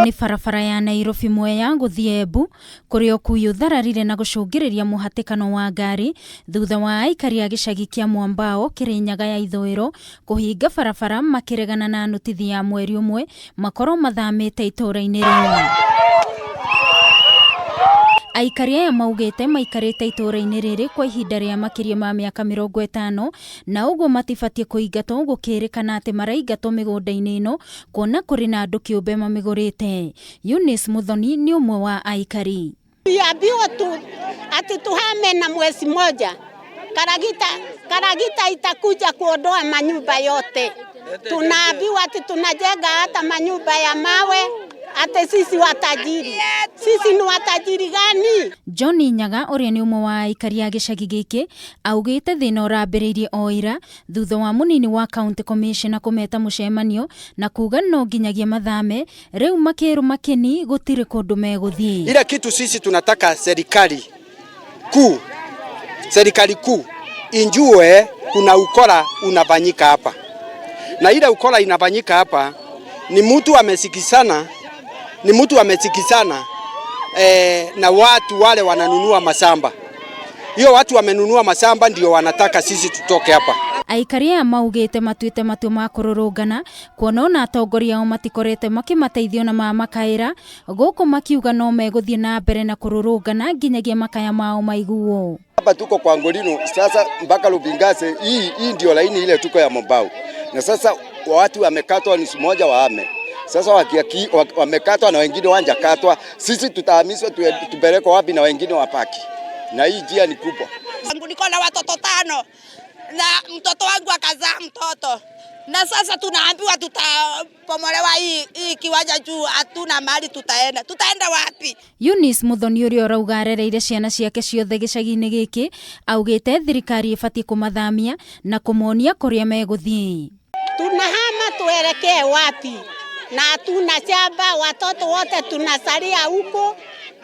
Nĩ barabara ya Nairobi Mwea gũthiĩ Embu kũrĩa ũkui ũthararire na gũcũngĩrĩria mũhatĩkano wa ngari thutha wa aikari a gĩcagi kĩa Mwambao Kĩrĩnyaga ya ithũĩro kũhinga barabara makĩregana na nũtithi ya mweri ũmwe makorwo mathamĩte itũũra-inĩ rĩu. Aikari aya maugĩte maikarĩte itũũra-inĩ rĩrĩ kwa ihinda rĩa makĩria ma mĩaka 50 na ũguo matibatiĩ kũingatwo gũkĩrĩkana atĩ maraingatwo mĩgũnda-inĩ ĩno kuona kũrĩ na andũ kĩũmbe mamĩgũrĩte. Eunice Muthoni nĩ ũmwe wa aikari. Tuliambiwa tu ati tuhame na mwezi moja, karagita, karagita itakuja kuondoa manyumba yote. Tunaambiwa ati tunajenga hata manyumba ya mawe, ati sisi watajiri. Sisi ni watajiri gani? John Nyaga ũrĩa nĩ ũmwe wa aikari a gĩcagi gĩkĩ augĩte thĩna ũrambĩrĩirie o ira thutha wa mũnini wa county commissioner kũmeta mũcemanio na kuga no nginyagia mathame rĩu makĩrũma kĩni gũtirĩ kũndũ megũthiĩ. Ile kitu sisi tunataka serikali kuu ijue kuna ukora unafanyika hapa, na ile ukora inafanyika hapa ni mtu amesikizana, ni mtu amesikizana na watu wale wananunua mashamba. Hiyo watu wamenunua mashamba ndio wanataka sisi tutoke hapa. Aikari aya maugĩte matuĩte matua ma kũrũrũngana kuona ona atongoria ao matikorete makĩmateithio na mamakaĩra gũkũ makiuga no megũthiĩ na mbere na kũrũrũngana nginyagia makaya mao maiguo. Hapa tuko kwa Ngolino sasa mpaka Lubingase. Hii ndio laini ile tuko ya Mombau, na sasa watu wamekatwa nusu moja wahame sasa wamekatwa na wengine wanjakatwa. Sisi tutahamishwa tupelekwe wapi na wengine wapaki? Na hii njia ni kubwa. Niko na watoto tano na mtoto wangu akazaa mtoto na sasa tunaambiwa tutapomolewa hii kiwanja juu hatuna mahali tutaenda. Tutaenda wapi? Eunice Muthoni ũrĩa ũrauga arereire ciana ciake ciothe gĩcagi-inĩ gĩkĩ augĩte thirikari ĩbatiĩ kũmathamia na kũmonia kũrĩa megũthiĩ. Tunahama tuelekee wapi? Na hatuna shamba, watoto wote tunasalia huko,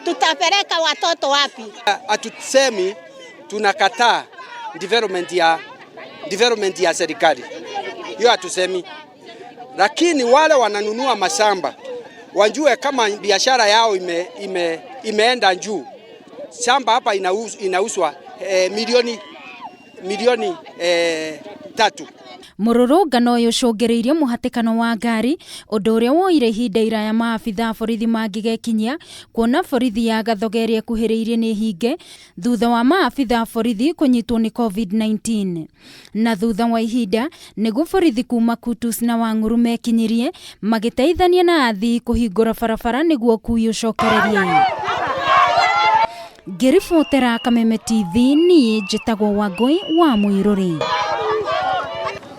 tutapeleka watoto wapi? Hatusemi tunakataa development ya serikali, hiyo hatusemi, lakini wale wananunua mashamba wajue kama biashara yao imeenda juu. Shamba hapa inauzwa milioni 3. Mũrũrũngano ũyũ ũcũngĩrĩirie mũhatĩkano wa ngari ũndũ ũrĩa woire ihinda iraya maabitha a borithi mangĩgekinyia kuona borithi ya Gathoga ĩrĩa ĩkuhĩrĩirie nĩ hinge thutha wa maabitha a borithi kũnyitwo nĩ COVID-19 na thutha wa ihinda nĩguo borithi kuma Kutus na Wang'uru mekinyirie magĩteithania na athii kũhingũra barabara nĩguo ũkui ũcokererie. Ngĩribotera Kameme TV niĩ njĩtagwo Wangũi wa Mũirũrĩ.